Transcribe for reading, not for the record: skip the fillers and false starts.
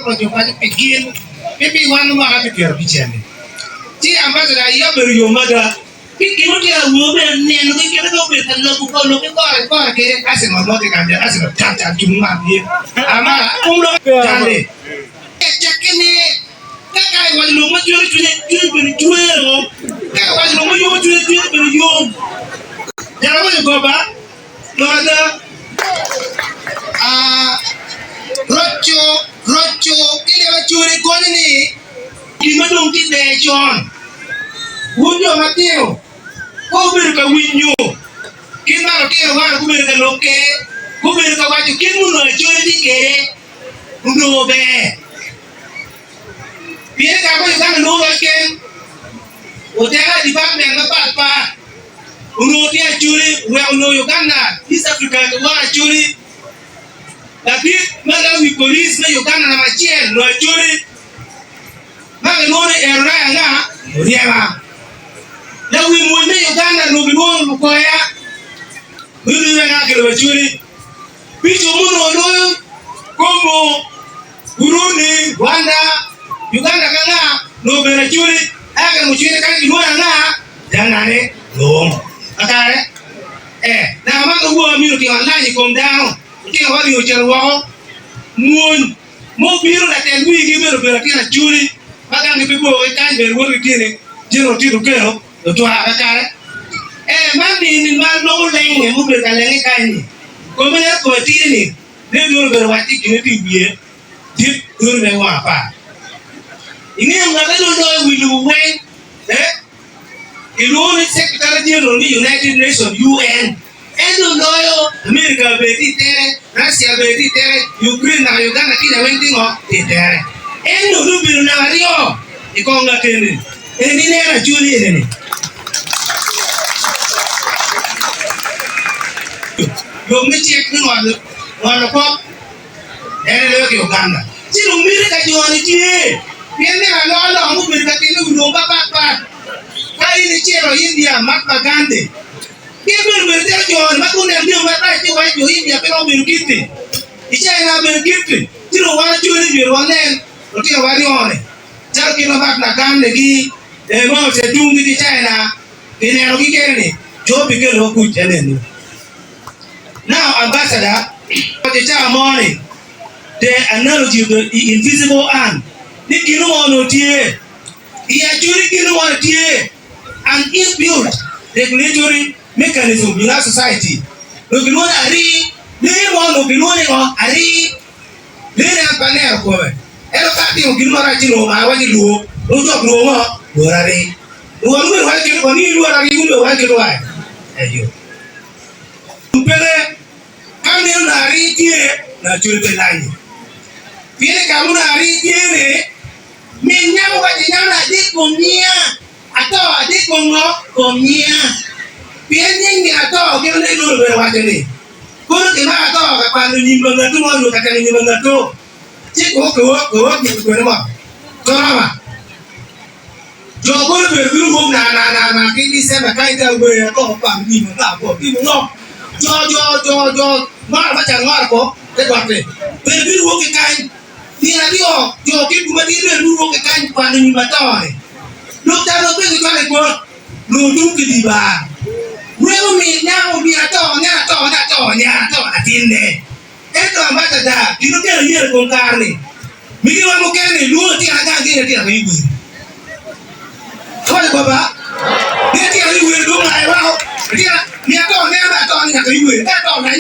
Roco paco pi gin pe pi wan mwaka pi pyerabicel-li. Ci ambassador iye obedo yom mada pi gin otye awobe bene neno gi kite ka obedo ka loko ka olok ki kore kore kede Arsenal mo tye kany Arsenal can can cung man tye amara kum lok can-ni. Cakke ni ka ka iwaco lok ma cwero cwinye cwinye bedo cwero ka iwaco lok ma yomo cwinye cwinye bedo yom. Jal awaco goba. Lok ada, roco roco ki leb Acholi gonyo ni gin ma dong tye ber con. Wun jo matino, pe wubedo ka winyo kit ma lutino man gubedo ka lok kwede, gubedo ka waco kit ma onongo Acholi tye kwede onongo ber. Pien i kare ma Uganda nongo roc ken, oteka i department mapatpat. Onongo tye Acholi wek onongo Uganda, East Africa ki woro Acholi. Ladit ma loyo wi police me Uganda namba acel onongo Acholi ma kilwongo ni Eronai anga? Oryema. Lawi mony me Uganda onongo kilwongo ni Lukoya. Meno ducu weng a ki i lobo Acholi. Bicop ma onongo loyo Congo, Burundi, Rwanda, Uganda ki anga onongo obedo Acholi ento mucwiny kany kilwongo anga? Jangane lum. Kakare? Ee, naka man owor myero otingo alany i kom dano, otingo wa ringo ocito woko. Mwony ma obino latel wigi myero obed latin Acholi ma gangi pe bor ki kany bene woto ki tyene General Tito Okello otwara. Kakare? Ee, man nini ma loko lenge mubedo ka lenge kany-ni, kome neno kome tidi-ni, ne dwon obedo wac ni gine tye i wiye dit dwon me wang apar. Ingeyo ngat ma dong loyo wi lobo weng? Ee. Kilwongo ni Secretary General me United Nations, UN. En dong loyo America bene tye i tere, Russia bene tye i tere, Ukraine naka Uganda Kenya weng tye ngo? Tye i tere. En dong obedo namba aryo i kong laten-ni. Eni ineno Acholi eni-ni. Lok me cik me ngolo kop en aye loyo ki Uganda. Ci dong miti ka jo-ni tye pien ni alokaloka mubedo ka timme i wi lobo mapatpat. Ka in icito India, Mahatma Gandhi gin bene obedo calo jo-ni ma guneno jami marac ci waco jo India pe romo bedo kiti, i China bedo kiti. Ci dong wan Acholi myero wanen lutino wa aryo-ni calo kit ma Mahatma Gandhi ki Mao Zedong-gi ki China kinenogi kene-ni jo bikelo kuc enenu. Now ambassador owaco i cawa mo ni the analogy of the invisible hand ni gino mo onongo tye i Acholi gino mo tye an inbuilt regulatory mechanism in our society onongo kilwongo ni arii lee mo onongo kilwongo ni ngo arii lee ni an pe aneno kome ento ka atimo gin marac ci onongo omaro waci lwor dong cok lwor ngo lwor arii lwor obedo waco kit ni lwor arii obedo waco kit wa eyo. Peke, ka meno nongo arii tye, nongo Acholi pe lanyo. Pien i kare ma onongo arii tye-ni, min nyako waco nyako ni adit kom nyinga, ato adit kom ngo? Kom nyinga. Pien nying min ato gin onongo ilworo bedo waco ni, kono kimako ato ka kwano nyim pa ngatu mo nyo ka telo nyim pa ngatu, ci kwo kwo kwo kwene mo. Toroma. Jo kono obedo bino wok na na na na ki December ka ite wer koko kwam nyim ata ko timo ngo jo jo jo jo ngoro ma cal ngoro ko te gotti bene bino wok ki kany nino aryo jo ki buma tye bene bino wok ki kany kwano nyim ato ni lok ta dong pe gicwalo i kot nongo tung ki di bar weko min nyako min ato nya ato nya ato nya ato latin ne Ento ambassador gin okelo yero i kom kare ni migi wa mukene ni lwongo tira gang gin tira ki wer. Awaco goba gin tira ki wer dong ngayo wako tira ni ato neno me ato ni nyaka iwer ka ato na.